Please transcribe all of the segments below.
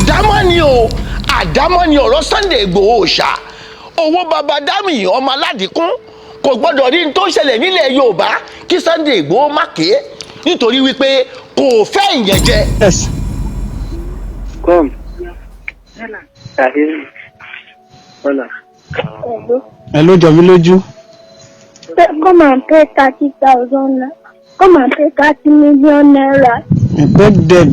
Àdámọ́ ni o, àdámọ́ ni ọ̀rọ̀ Sunday Igboho ṣá. Owó baba dami ọmọ aládìkún kò gbọ́dọ̀ rí n tó ṣẹlẹ̀ nílẹ̀ Yorùbá kí Sunday Igboho má ké, nítorí wípé kò fẹ́ ìyẹn jẹ. Yes. Come. Tahir. Hola. Hello. Hello, Jọmilójú. Come and pay 30,000. Come and pay ₦30 million. Beg them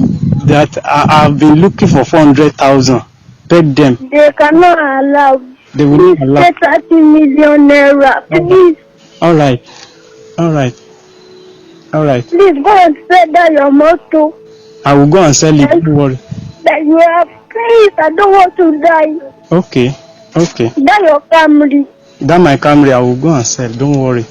that I have been looking for 400,000. Beg them. They cannot allow. They will Please not allow. pay ₦30 million. Please, All right. All right. All right. please go and sell that your motor I will go and sell it. Don't worry. that you have. Please, I don't want to die. Okay. Okay. That your family. That my Camry, I will go and sell. Don't worry.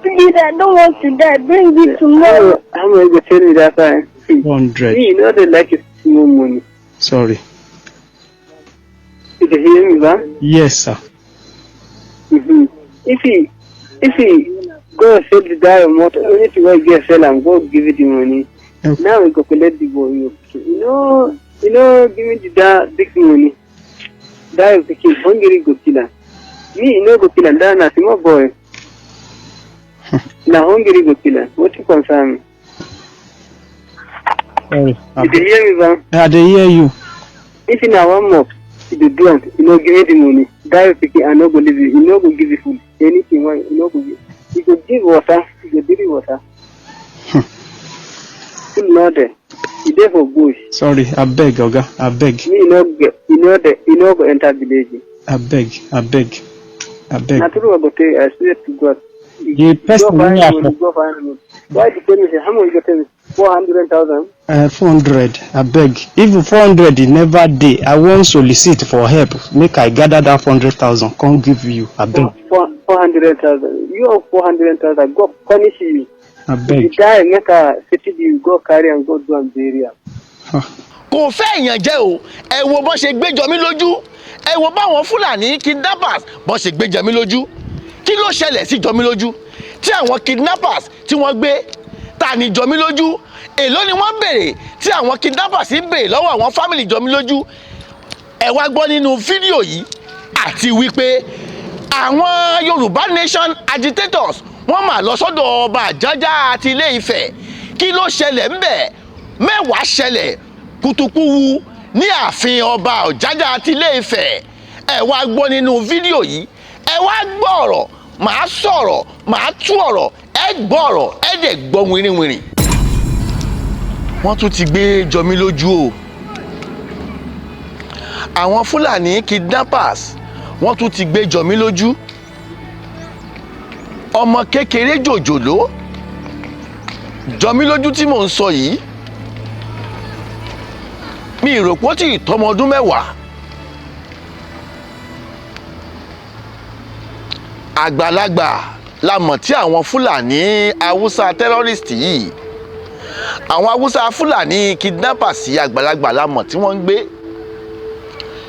Please, I don't want to die. Bring it tomorrow. How much you tell me that time? 400. Me, you know they like it small money. Sorry. You can hear me, man? Yes, sir. If he go sell the guy motor, only to go get sell and go give it the money. Okay. Now we go collect the boy. You know, give me the that big money. That is the kid, hungry go kill am. Me, you know, go kill am. That na small boy. Na hungry go kill am. What you concern me? Sorry. You dey hear me, man? I dey hear you. If na one month, you dey do am, you no give me the money. That pikin, I no go leave you. You no go give you food. Anything, one, you no go give. You go give water. You go drink water. Food no there. You dey for bush. Sorry. I beg, Oga. I beg. Me, you no get. You no there. You no go enter village. I beg. I beg. I beg. Na true I go tell you. I swear to God. You, The you person go find wey I money. Go find money. Why you tell me? Say, how much you go tell me? 400,000. 400. I beg. If 400 e never dey, I wan solicit for help. Make I gather that 400,000 come give you. I beg. 400,000. You owe 400,000. God punish you. I If you beg. die, make a city you go carry and go do and bury am. Huh. Kò fẹ́ ìyẹn jẹ́ o. Ẹ wo bọ́n ṣe gbé Jọmí lójú, ẹ wo báwọn Fúlàní kidnappers bọ́n ṣe gbé Jọmí lójú. Kí ló ṣẹlẹ̀ sí Jọmí lójú tí àwọn kidnappers tí wọ́n gbé? Ta ni Jọmí lójú? Èló ni wọ́n béèrè tí àwọn kidnappers ń béèrè lọ́wọ́ àwọn family Jọmí lójú? Ẹ wá gbọ́ nínú fídíò yìí, àti wípé àwọn Yorùbá Nation agitators, wọ́n máa lọ sọ́dọ̀ ọba Àjájá àti Ilé Ifẹ̀. Kí ló ṣẹlẹ̀ ńbẹ̀? Mẹ́wàá ṣẹlẹ̀ kutukuwu ní ààfin ọba Ọ̀jájá àti Ilé Ifẹ̀. Ẹ wá gbọ́ nínú fídíò yìí. Ẹ wá gbọ́ ọ̀rọ̀, màá sọ̀rọ̀, màá tú ọ̀rọ̀, ẹ gbọ́ ọ̀rọ̀, ẹ dẹ̀ gbọ́ wìrìwìrì. Wọ́n tún ti gbé Jọmí lójú o. Àwọn Fúlàní kidnappers, wọ́n tún ti gbé Jọmí lójú, ọmọ kékeré jòjòló. Jọmí lójú tí mò ń sọ yìí, mi ì rò pé ó tí ì tọmọ ọdún 10. Àgbàlagbà la mọ̀ tí àwọn Fúlàní Haúsá terrorist yìí, àwọn Haúsá Fúlàní kidnappers yìí, àgbàlagbà la mọ̀ tí wọ́n ń gbé.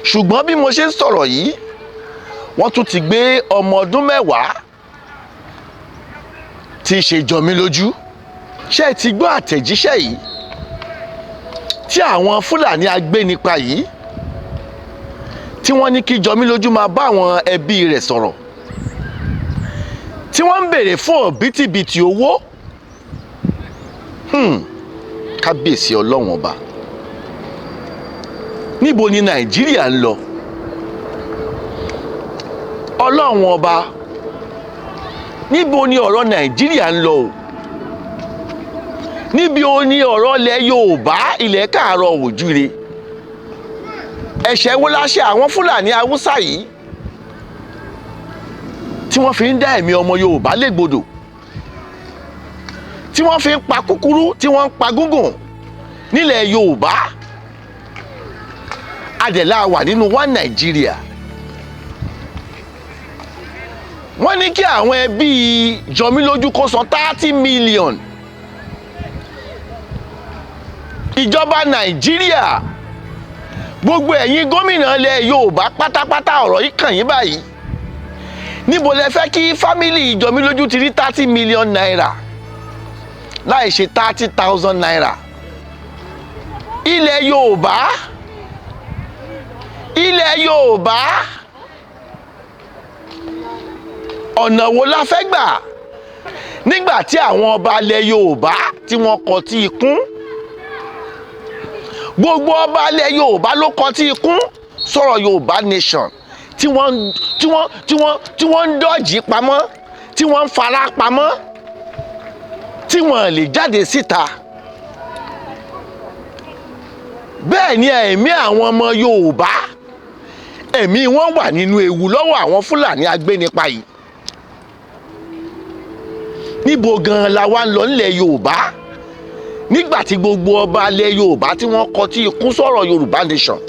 Ṣùgbọ́n bí mo ṣe ń sọ̀rọ̀ yìí, wọ́n tún ti gbé ọmọ ọdún 10 tí í ṣe Jọmí lójú. Ṣé ẹ ti gbọ́ àtẹ̀jíṣẹ́ yìí tí àwọn Fúlàní agbénipa yìí tí wọ́n ní kí Jọmí lójú máa bá àwọn ẹbí rẹ̀ sọ̀rọ̀, tí wọ́n ń béèrè fún òbítíbitì owó? Kábíyèsí Ọlọ́run ọba, níbo ni Nàìjíríà ń lọ? Ọlọ́run ọba, níbo ni ọ̀rọ̀ Nàìjíríà ń lọ o? Níbi o ní ọ̀rọ̀ ilẹ̀ Yorùbá, ilẹ̀ káàárọ̀ òjúre? Ẹ̀ṣẹ̀ wo la ṣe àwọn Fúlàní Haúsá yìí tí wọ́n fi ń dá ẹ̀mí ọmọ Yorùbá légbodò, tí wọ́n fi ń pa kúkúrú, tí wọ́n ń pa gúngùn nílẹ̀ Yorùbá? Adẹ̀lá wà nínú one Nàìjíríà. Wọ́n ní kí àwọn ẹbí Jọmílójú kó san 30 million. Ìjọba Nàìjíríà, gbogbo ẹ̀yin gómìnà ilẹ̀ Yorùbá pátápátá, ọ̀rọ̀ yìí kàn yín báyìí. Níbo lẹ fẹ́ kí family Jọmílójú ti rí ₦30 million láì ṣe ₦30,000? Ilẹ̀ Yorùbá. Ilẹ̀ Yorùbá, ọ̀nà wo la fẹ́ gbà nígbà tí àwọn ọba ilẹ̀ Yorùbá tí wọ́n kọtí ikún? Gbogbo ọba ilẹ̀ Yorùbá ló kọtí ikún sọ̀rọ̀ Yorùbá nation, tí wọ́n ń dọ́jì pamọ́, tí wọ́n ń fara pamọ́, tí wọ́n lè jáde síta. Bẹ́ẹ̀ ni ẹ̀mí àwọn ọmọ Yorùbá, ẹ̀mí wọn wà nínú ewu lọ́wọ́ àwọn Fúlàní agbénipa yìí. Níbo gan-an la wá ń lọ nílẹ̀ Yorùbá nígbà tí gbogbo ọba ilẹ̀ Yorùbá tí wọ́n kọtí ikún sọ̀rọ̀ Yorùbá nation?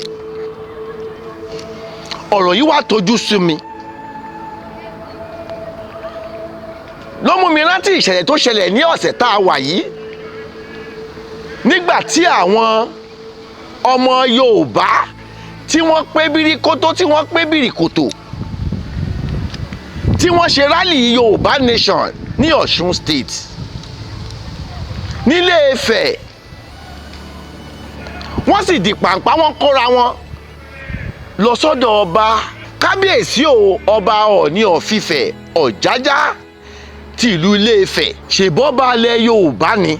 Ọ̀rọ̀ yìí wá tójú sú mi, ló mú mi rántí ìṣẹ̀lẹ̀ tó ṣẹlẹ̀ ní ọ̀sẹ̀ tá a wà yìí, nígbà tí àwọn ọmọ Yorùbá tí wọ́n pé bíríkótó, tí wọ́n pé bíríkòtò, tí wọ́n ṣe rally Yorùbá nation ní Ọ̀ṣun State, nílé Ifẹ̀. Wọ́n sì di pàǹpá, wọ́n kóra wọn lọ sọ́dọ̀ ọba, kábíyèsí o, ọba Ọọ̀ni of Ifẹ̀, Ọ̀jájá ti ìlú Ilé-Ifẹ̀. Ṣèbọ́ba ilẹ̀ Yorùbá ni,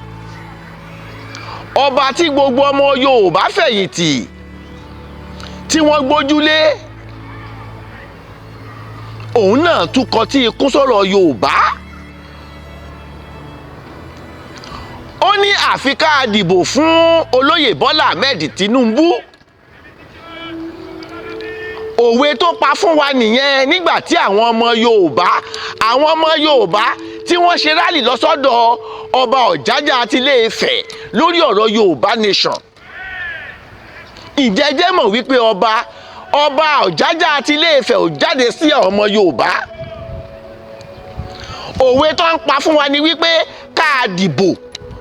ọba tí gbogbo ọmọ Yorùbá fẹ̀yìntì, tí wọ́n gbójúlé, òun náà tún kọtí ikún sọ̀rọ̀ Yorùbá. Ó ní àfi ká dìbò fún olóyè Bọ́lá Ahmed Tinubu. Òwe tó pa fún wa nìyẹn nígbà tí àwọn ọmọ Yorùbá tí wọ́n ṣe rally lọ sọ́dọ̀ ọba Ọ̀jájá àti Ilé-Ifẹ̀ lórí ọ̀rọ̀ Yorùbá nation. Ǹjẹ́ jẹ́ mọ̀ wípé ọba Ọ̀jájá àti Ilé-Ifẹ̀ ò jáde sí àwọn ọmọ Yorùbá? Òwe tó ń pa fún wa ni wípé ká dìbò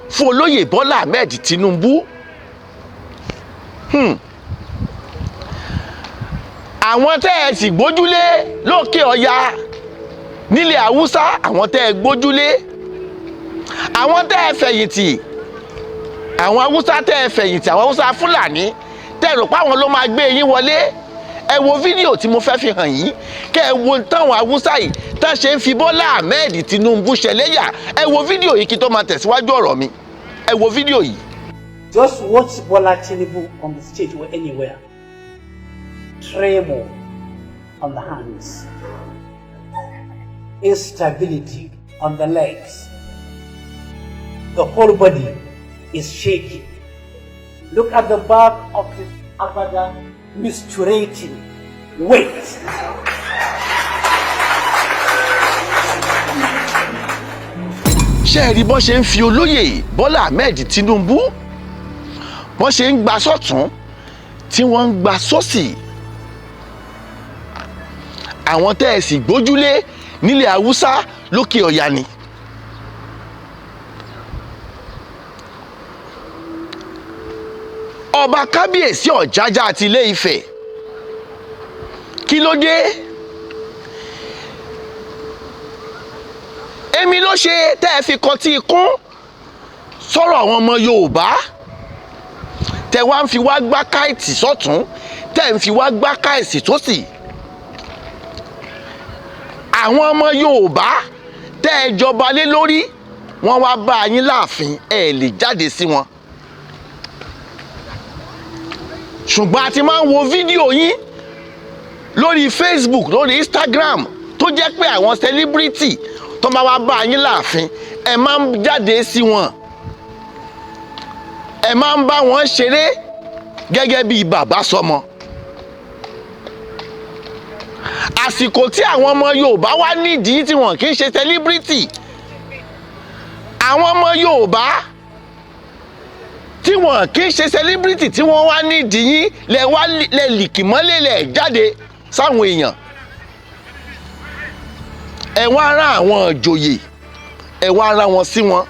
fún olóyè Bọ́lá Ahmed Tinubu. Àwọn tẹ́ ẹ sì gbójúlé lókè ọya, nílẹ̀ Haúsá, àwọn tẹ́ ẹ gbójúlé, àwọn tẹ́ ẹ fẹ̀yìntì, àwọn Haúsá tẹ́ ẹ fẹ̀yìntì, àwọn Haúsá Fúlàní tẹ́ ẹ rò pé àwọn ló máa gbé yín wọlé, ẹ wo fídíò tí mo fẹ́ fi hàn yín, kẹ́ ẹ wo táwọn Haúsá yìí tá ṣe ń fi Bọ́lá Ahmed Tinubu ṣẹlẹ́yà. Ẹ wo fídíò yìí kí tó máa tẹ̀síwájú ọ̀rọ̀ mi. Ẹ wo fídíò yìí. Just watch Bola Tinubu on the stage or anywhere. Tremor on the hands, instability on the legs. The whole body is shaking. Look at the back of his agbada misturating weight. Ṣé ẹ rí bọ́n ṣe ń fi olóyè Bọ́lá Ahmed Tinubu, bọ́n ṣe ń gba sọ́tún, tí wọ́n ń gba sósì? Àwọn tẹ́ ẹ sì gbójúlé nílẹ̀ Haúsá lókè ọ̀yà ni. Ọba kábíyèsí Ọ̀jájá àti Ilé Ifẹ̀, kí ló dé? Èmi ló ṣe tẹ́ ẹ fi kọtí ikún sọ̀rọ̀ àwọn ọmọ Yorùbá, tẹ́ wá ń fi wá gbá káìtì sọ́tún, tẹ́ ń fi wá gbá káìsì sósì? Àwọn ọmọ Yorùbá tẹ́ ẹ jọba lé lórí, wọ́n wá bá yín láàfin, ẹ lè jáde sí wọn. Ṣùgbọ́n a ti máa ń wo fídíò yín lórí Facebook, lórí Instagram, tó jẹ́ pé àwọn celebrity tó máa wá bá yín láàfin, ẹ máa ń jáde sí wọn, ẹ máa ń bá wọn ṣeré gẹ́gẹ́ bí bàbá sọmọ. Àsìkò tí àwọn ọmọ Yorùbá wá nídìí tí wọn kì í ṣe celebrity, àwọn ọmọ Yorùbá tí wọn kì í ṣe celebrity tí wọ́n wá nídìí yín, lẹ wá lẹ lìkì mọ́lẹ̀, lẹ jáde sáwọn èèyàn. Ẹ wá rán àwọn ìjòyè, ẹ wá rán wọn sí wọn.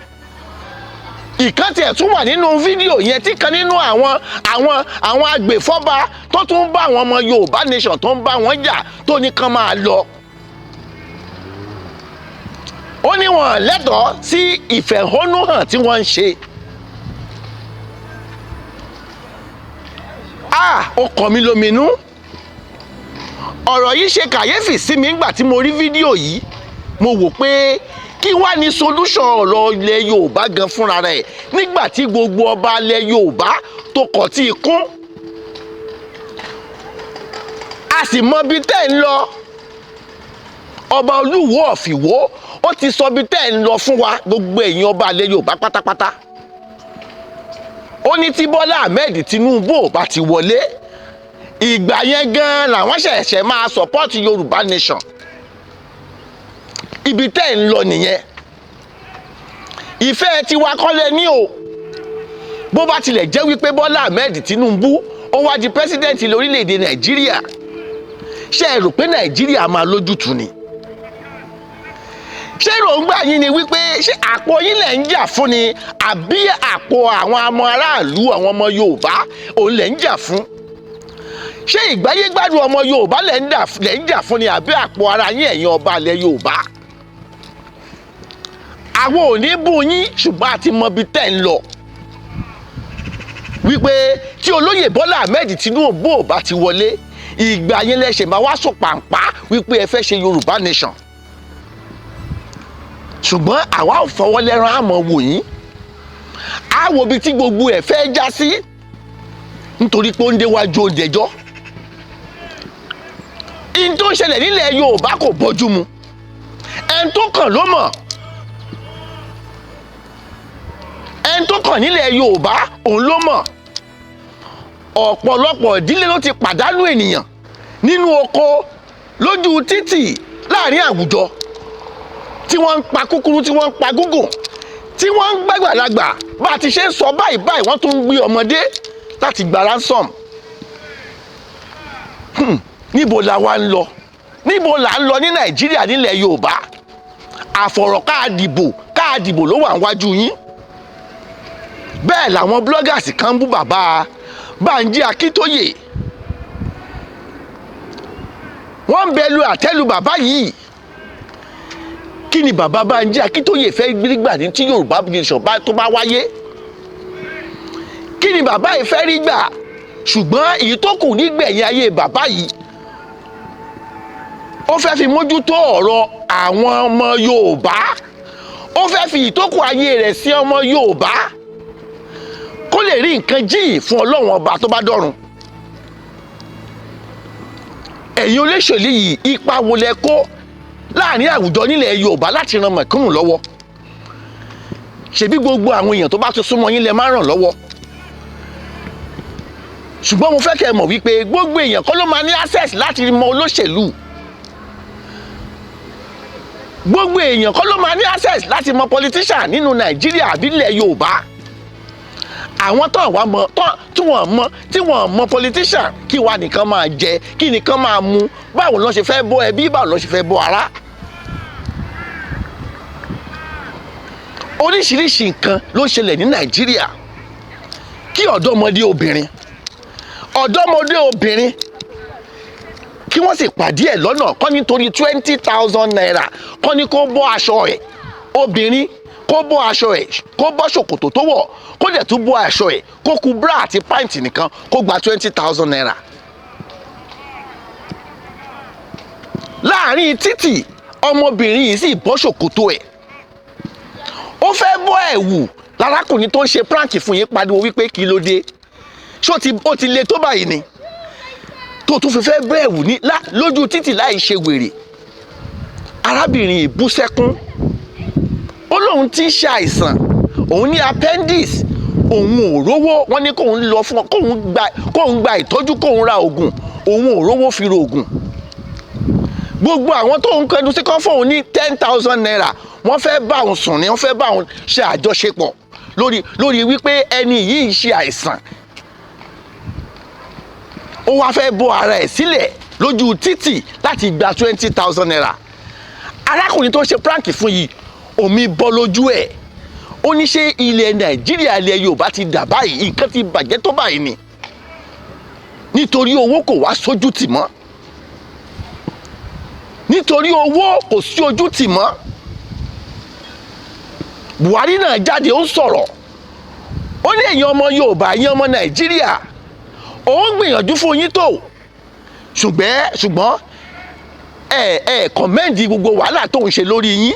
Ìkan tiẹ̀ tún wà nínú fídíò yẹn tí kan nínú àwọn agbèfọ́ba tó tún bá àwọn ọmọ Yorùbá nation tó ń bá wọn jà, tó ní kán máa lọ. Ó ní wọn lẹ́tọ̀ọ́ sí ìfẹ̀hónúhàn tí wọ́n ń ṣe. Ah, ó kọ mí lóminú. Ọ̀rọ̀ yìí ṣe kàyéfì sí mi nígbà tí mo rí fídíò yìí. Mo wò pé kí wá ní solution ọ̀rọ̀ ilẹ̀ Yorùbá gan fúnra rẹ̀, nígbà tí gbogbo ọba ilẹ̀ Yorùbá tó kọ̀ tí ì kún, a sì mọ ibi tẹ́ ń lọ. Ọba Olúwo ọ̀fìwó, ó ti sọ ibi tẹ́ ń lọ fún wa, gbogbo ẹ̀yin ọba ilẹ̀ Yorùbá pátápátá. Ó ní tí Bọ́lá Ahmed Tinubu ò bá ti wọlé, ìgbà yẹn gan làwọn ṣẹ̀ṣẹ̀ máa support Yorùbá nation. Ibi tẹ́ ń lọ nìyẹn. Ìfẹ́ tiwa kọ́lẹ̀ ní o. Bó bá tilẹ̀ jẹ́ wípé Bọ́lá Ahmed Tinubu ó wá di president lórílẹ̀‐èdè Nàìjíríà, ṣé ẹ rò pé Nàìjíríà máa lójútùú ni? Ṣé èròǹgbà yín ni wípé ṣé àpò yín lẹ̀ ń jà fún ni, àbí àpò àwọn ọmọ aráàlú, àwọn ọmọ Yorùbá òun lẹ̀ ń jà fún? Ṣé ìgbáyégbádùn ọmọ Yorùbá lẹ̀ ń jà fún ni, àbí àpò ara yín, ẹ̀yin ọba ilẹ̀ Yorùbá? Àwọn ò ní bú yín, ṣùgbọ́n a ti mọ ibi tẹ́ ń lọ, wípé tí olóyè Bọ́lá Ahmed Tinubu ò bá ti wọlé, ìgbà yẹn lẹ ṣe máa wá sọ pàǹpá wípé ẹ fẹ́ ṣe Yorùbá nation. Ṣùgbọ́n àwa ò fọwọ́ lẹ́rán, àmọ́ wò yín, á wo ibi tí gbogbo ẹ̀ fẹ́ já sí, nítorí pé ó ń déwájú ó ń dẹjọ́. In tó ń ṣẹlẹ̀ nílẹ̀ Yorùbá kò bójú mu. Ẹni tó kàn ló mọ̀. Ẹni tó kàn nílẹ̀ Yorùbá òun ló mọ̀. Ọ̀pọ̀lọpọ̀ ìdílé ló ti pàdánù ènìyàn nínú oko, lójú títì, láàrin àwùjọ, tí wọ́n ń pa kúkúrú, tí wọ́n ń pa gúngùn, tí wọ́n ń gbàgbàlagbà. Bá a ti ṣe ń sọ báyìí báyìí, wọ́n tún ń gbé ọmọdé láti gba ransom. Níbo la wá ń lọ? Níbo là ń lọ ní Nàìjíríà, nílẹ̀ Yorùbá? Àfọ̀rọ̀ káàdìbò káàdìbò ló wà níwájú yín. Bẹ́ẹ̀ làwọn bloggers kan ń bú bàbá Bánjí Akíntóyè, wọ́n ń bẹlu àtẹ́lu bàbá yìí. Kí ni bàbá Bánjí Akíntóyè fẹ́ gbígbà ní tí Yorùbá nation tó bá wáyé? Kí ni bàbá yìí fẹ́ rí gbà? Ṣùgbọ́n èyí tó kù nígbẹ̀yìn ayé bàbá yìí, ó fẹ́ fi mójútó ọ̀rọ̀ àwọn ọmọ Yorùbá, ó fẹ́ fi ìtókù ayé rẹ̀ sí ọmọ Yorùbá, kó lè rí nǹkan jíì fún Ọlọ́run ọba tó bá dọ̀run. Ẹ̀yin olóṣèlú yìí, ipa wo lẹ kó láàrin àwùjọ nílẹ̀ Yorùbá láti ran mẹ̀kúnnù lọ́wọ́? Ṣebí gbogbo àwọn èèyàn tó bá ti súnmọ́ yín lẹ máa ràn lọ́wọ́. Ṣùgbọ́n mo fẹ́ kẹ́ ẹ mọ̀ wípé gbogbo èèyàn kọ́ ló máa ní access láti mọ olóṣèlú. Gbogbo èèyàn kọ́ ló máa ní access láti mọ politician nínú Nàìjíríà àbí ilẹ̀ Yorùbá. Àwọn tó wà mọ tí wọ́n mọ, tí wọ́n mọ politician, kí wà nìkan máa jẹ, kí nìkan máa mu? Báwo ló ṣe fẹ́ bọ́ ẹbí? Báwo ló ṣe fẹ́ bọ́ ará? Oríṣiríṣi nǹkan ló ṣẹlẹ̀ ní Nàìjíríà. Kí ọ̀dọ́mọdé obìnrin kí wọ́n sì pàdé ẹ̀ lọ́nà kọ́ nítorí 20,000 naira, kọ́ ní kó bọ́ aṣọ ẹ̀, obìnrin kó bọ́ aṣọ ẹ̀, kó bọ́ ṣòkòtò tó wọ̀, kó dẹ̀ tún bọ́ aṣọ ẹ̀, kó ku bra àti pant nìkan, kó gba 20,000 naira. Láàárín títì, ọmọbìnrin yìí sì bọ́ ṣòkòtò ẹ̀, ó fẹ́ bọ́ ẹ̀wù. Lárákùnrin tó ń ṣe prank fún yín pariwo wípé, "Kí ló dé? Ṣó ó ti le tó báyìí ni tó tún fi fẹ́ bẹ́ ẹ̀wù ní lójú títì láì ṣe wèrè?" Arábìnrin yìí bú sẹ́kún. Ó lóun ti ń ṣe àìsàn, òun ní appendix, òun ò rówó. Wọ́n ní kóun lọ fún kóun gba ìtọ́jú, kóun ra oògùn, òun ò rówó fi ra oògùn. Gbogbo àwọn tó ń kẹnu sí kán fóun ní 10,000 naira, wọ́n fẹ́ bá òun sùn ni, wọ́n fẹ́ bá òun ṣe àjọṣepọ̀ lórí wípé ẹni yìí ń ṣe àìsàn, ó wá fẹ́ bọ́ ara ẹ̀ sílẹ̀ lójú títì láti gba 20,000 naira. Arákùnrin tó ṣe prank fún yìí, omi bọ́ lójú ẹ̀. Ó ní, ṣé ilẹ̀ Nàìjíríà, ilẹ̀ Yorùbá ti dà báyìí? Nǹkan ti bàjẹ́ tó báyìí ni? Nítorí owó kò wá sójú tì mọ́, nítorí owó kò sí ojú tì mọ́. Buhari náà jáde, ó ń sọ̀rọ̀. Ó ní èèyàn ọmọ Yorùbá, ẹ̀yin ọmọ Nàìjíríà, òun gbìyànjú fún yín tó, ṣùgbọ́n Ẹ commend gbogbo wàhálà tó ń ṣe lórí yín.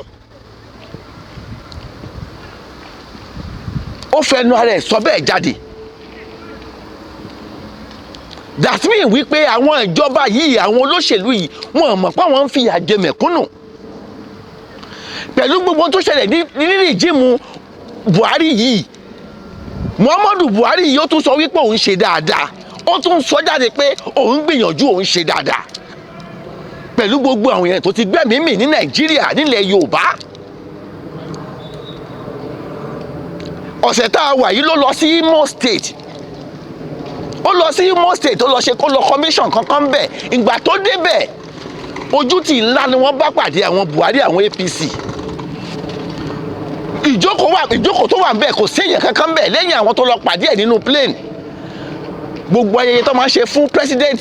Ó fẹnu ara ẹ̀ sọ bẹ́ẹ̀ jáde. That mean wípé àwọn ìjọba yìí, àwọn olóṣèlú yìí, wọn mọ̀ pé àwọn ń fìyà jẹ mẹ̀kúnnù pẹ̀lú gbogbo tó ṣẹlẹ̀ ní regime Buhari yìí. Muhammadu Buhari yìí, ó tún sọ wípé òun ṣe dáadáa. Ó tún sọ jáde pé òun gbìyànjú, òun ṣe dáadáa pẹ̀lú gbogbo àwọn èèyàn tó ti gbẹ́mìí mì ní Nàìjíríà, nílẹ̀ Yorùbá. Ọ̀sẹ̀ tá a wà yìí ló lọ sí Imo State. Ó lọ sí Imo State, ó lọ ṣe kó lọ commission kankan bẹ̀. Ìgbà tó débẹ̀, ojú tì ńlá ni wọ́n bá pàdé àwọn Buhari, àwọn APC. Ìjókòó wà, ìjókòó tó wà ń bẹ̀, kò séèyàn kankan bẹ̀ lẹ́yìn àwọn tó lọ pàdé ẹ̀ nínú plane. Gbogbo ayẹyẹ tó máa ń ṣe fún president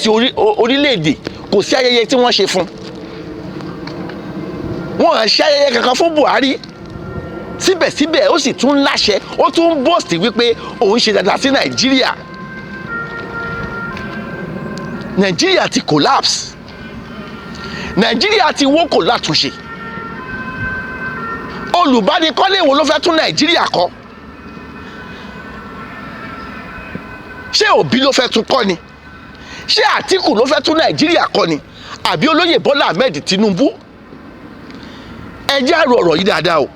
orílẹ̀-èdè, kò sí ayẹyẹ tí wọ́n ṣe fún wọn. À ṣe ayẹyẹ kankan fún Buhari. Síbẹ̀síbẹ̀, ó sì tún láṣẹ, ó tún boast wípé òun ṣe dáadáa sí Nàìjíríà. Nàìjíríà ti collapse, Nàìjíríà ti wó, kò látúnṣe. Olùbánikọ́lé wo ló fẹ́ tún Nàìjíríà kọ́? Ṣé Òbí ló fẹ́ tún kọ́ ni? Ṣé Àtíkù ló fẹ́ tún Nàìjíríà kọ́ ni, àbí olóyè Bọ́lá Ahmed Tinubu? Ẹ jẹ́ àrò ọ̀rọ̀ yìí dáadáa o.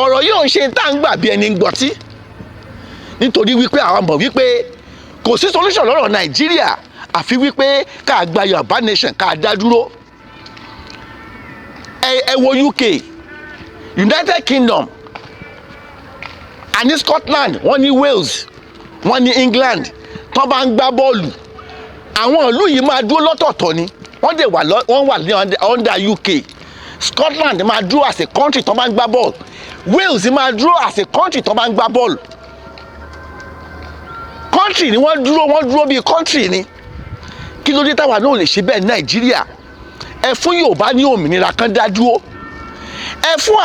Ọ̀rọ̀ yìí ò ń ṣe tá à ń gbà bí ẹni ń gbọ́tí, nítorí wípé àwọn mọ̀ wípé kò sí solution lọ́rọ̀ Nàìjíríà àfi wípé ká gba Yorùbá nation, ká dá dúró. Ẹ wo UK, United Kingdom, àní Scotland, wọ́n ní Wales, wọ́n ní England. Tó bá ń gbá bọ́ọ̀lù, àwọn ìlú yìí máa dúró lọ́tọ̀ọ̀tọ̀ ni. Wọ́n dẹ̀ wà, wọ́n wà ní under UK. Scotland máa dúró as a country tó bá ń gbá bọ́ọ̀lù. Wales máa dúró as a country tó bá ń gbá bọ́ọ̀lù. Country ni wọ́n dúró, wọ́n dúró bíi country ni. Kí ló dé táwa náà ò lè ṣe bẹ́ẹ̀ ní Nàìjíríà? Ẹ fún Yorùbá ní òmìnira kan dá dúró. Ẹ fún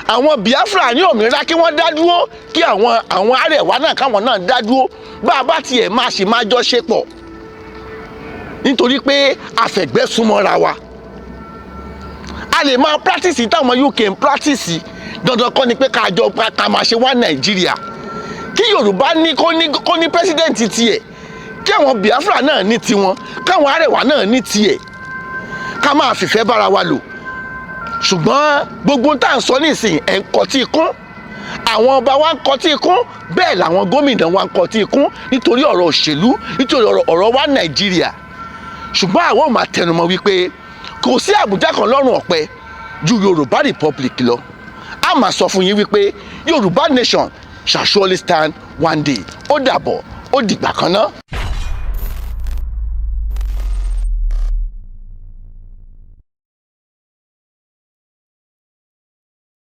àwọn Biafra ní òmìnira kí wọ́n dá dúró, kí àwọn Arẹwà náà, káwọn náà dá dúró. Bá a bá tiẹ̀ máa ṣe máa jọ ṣe pọ̀, nítorí pé àfẹ̀gbẹ́ súnmọ́ra wa, a lè máa practice táwọn UK ń practice. Dandan kọ́ ni pé ká jọ ká máa ṣe wá Nàìjíríà, kí Yorùbá ní kó ní president tiẹ̀, kí àwọn Biafra náà ní tiwọn, káwọn Arẹwà náà ní tiẹ̀, ká máa fìfẹ́ bára wa lò. Ṣùgbọ́n gbogbo tá à ń sọ nísìnyí, ẹ̀ ń kọtí ikún. Àwọn ọba wa ń kọtí ikún, bẹ́ẹ̀ làwọn gómìnà wa ń kọtí ikún nítorí ọ̀rọ̀ òṣèlú, nítorí ọ̀rọ̀ wa Nàìjíríà. Ṣùgbọ́n àwọn ò máa tẹnumọ́ wípé kò sí àbújá kan lọ́rùn ọ̀pẹ ju Yorùbá Republic lọ. A máa sọ fún yín wípé Yorùbá nation shall surely stand one day. Ó dàbọ̀, ó dìgbà kan náà.